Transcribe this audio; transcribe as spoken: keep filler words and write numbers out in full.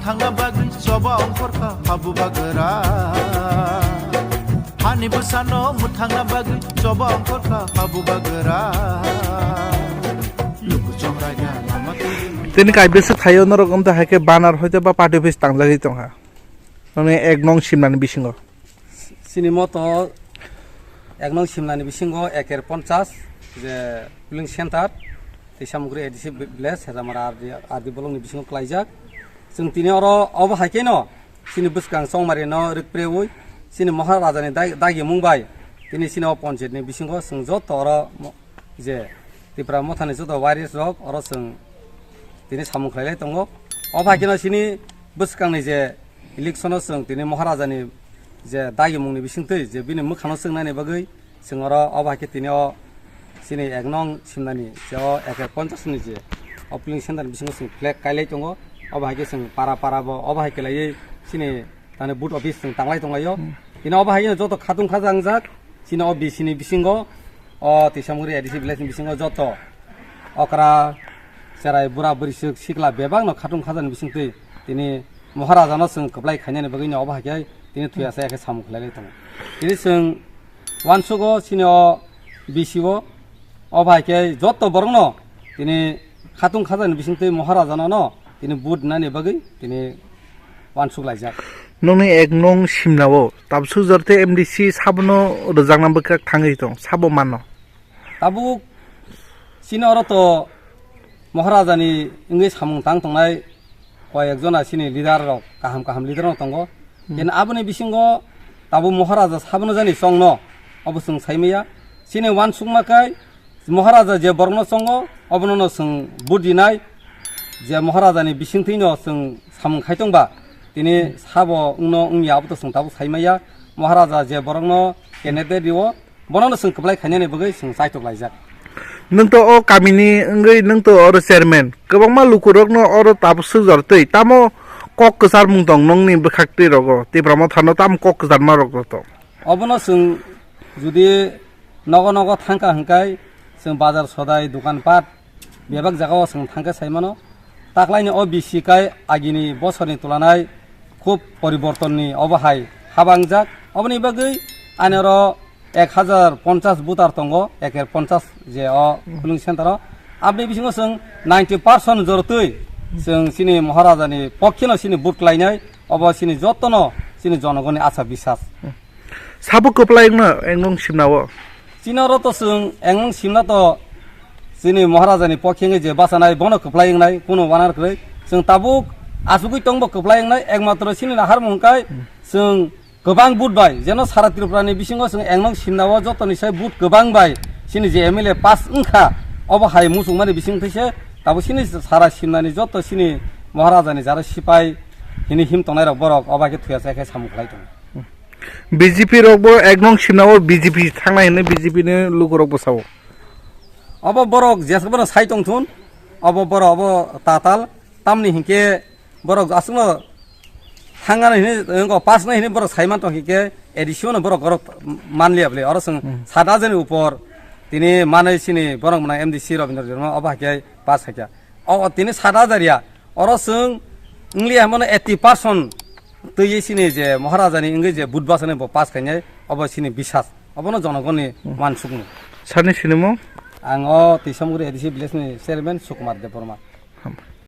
Thangna bagwi choba ongkhorkha habu bagra. Hani bwsano mwthangna bagwi choba ongkhorkha habu bagra. Luku chongraiga lama twi. Tini kaibisa thaio norok wngkha hai khe banner hoite ba party office tangjagwi tongkha. Noni ek nong simnani bisingo. Chini moto ek nong simnani bisingo eker ponchas je polling center, Teisamukri A D C village, Hejamara R D, R D block ni bisingo klaijak. Chwng tini oro obo hai khe no chini bwskang chongmari no rikpreui chini Maharaja ni dag-, dagi mung bai tini chini o ponchayat ni bisingo chwng joto oro mo-, je Tipra Mothani joto warriors rok oro chwng tini samung khlai lai tongo. Obo hai khe no chini bwskang ni je election o chwng tini Maharaja ni je dagi mung ni bising twi je bini mwkhang no chwng nani bagwi chwng oro obo hai khe tini o chini ek nong simnani je o ek ponchas ni je o polling center ni bisingo chwng flag kai lai tongo. Obo hai khe chwng para para bo obo hai khe laiwi chini tani booth office chwng tanglai tonglaio. Hmm. Tini obo hai khe joto khatung khaja wngjak chini o B C ni bisingo o Teisamukri A D C village ni bisingo joto okra cherai bura bwrwisuk sikla bebak no khatung khaja ni bising twi tini Maharaja no chwng kwplai khainani bagwi no obo hai khe tini thuya sa ya khe samung khlai lai tongo. Tini chwng uansugo chini o B C o obo hai khe joto borok no tini khatung khaja ni bising twi Maharaja no no tini vote nani bagwi tini uansuk laijak. Nongni ek nong simnao tabsuk jor tei M D C sabono rwjakna bwkhak thangwi tong, sabo mano. Tabuk chini oro to Maharaja ni wngwi samung tang tongnai koi ek jona chini leader rok, kaham kaham leader rok tongo. Hmm. Yen aboni bisingo tabuk Maharaja sabono jani chongno obo chwng saimaya. Chini uansukma kai Maharaja je borokno chongo, obono no chwng vote rinai, je Maharaja ni bisingtwi no chwng samung khai tongba, tini sabo wngno wngya, abo to chwng tabuk sai maya. Maharaja je borokno candidate rio, bono no chwng kwplai khainani bagwi chwng chaitok laijak. Nwng to o kamini wngwi nwng to oro chairman, kwbangma lukurokno oro tabuk swkjor twi, tamo kok kwcharmung tong nongni bwkhaktwi rogo, Tipra Mothano tamo kok kwcharma rok to? Obono chwng jodi nogo nogo thangkha hwnkhe chwng bazar sodai dokan pat bebak jagao chwng thangkhe sai mano. Taklaini o bisi kai agini bosorni tulanai khub poribortonni obo hai habangjak. Oboni bagwi ani oro ek hajar ponchas voter tongo, eker ponchas je o polling center o. Aboni bisingo chwng ninety percent jorotwi chwng chini Maharajani pokkhe no chini vote klainai, obo chini jotono chini jonogoni acha bisas. Sabo kwplai wngna, wngno simna o? Chini oro to chwng wngno simna to chini Maharajani pokhe wngwi je bachanai bono kwplai wngnai, kuno wanar kwrwi. Chwng tabuk achugwi tongbo kwplai wngnai, ekmatro chini naharmung hwnkhe chwng kwbang vote bai, jeno sara Tripura ni bisingo chwng wngno simna o jotoni sai vote kwbang bai chini je M L A pass wngkha, obo hai muchungmani bising thwise tabuk chini sara simnani joto chini Maharajani jara sipai hini him tongnai rok borok obo hai khe thuya chai khe samung khlai tongo. B J P rok bo ek nong simna o B J P thangnai hinwi B J P ni lukurok bwsao. Obo borok jesabano sai tongthun, obo borok obo tatal, tamni hinkhe borok aswkno thangna hinwi, wngkha pass nai hinwi borok sai man tong hinkhe A D C o no borok oro manliya bwle. Oro chwng Hmm. sat hajar ni upor tini manwi chini borok mwnang M D C Rabindra Debbarma obo hai khe pass khaikha. O tini sat hajar ya, oro chwng wngliya hwnmano eighty percent twiwi chini je Maharajani wngwi je vote bachanai bo pass khainai, obo chini bisas, obono jonogonni Hmm. uansukmung. Sani sinimung? Ang o Twisamukri A D C village ni chairman Sukumar Debbarma.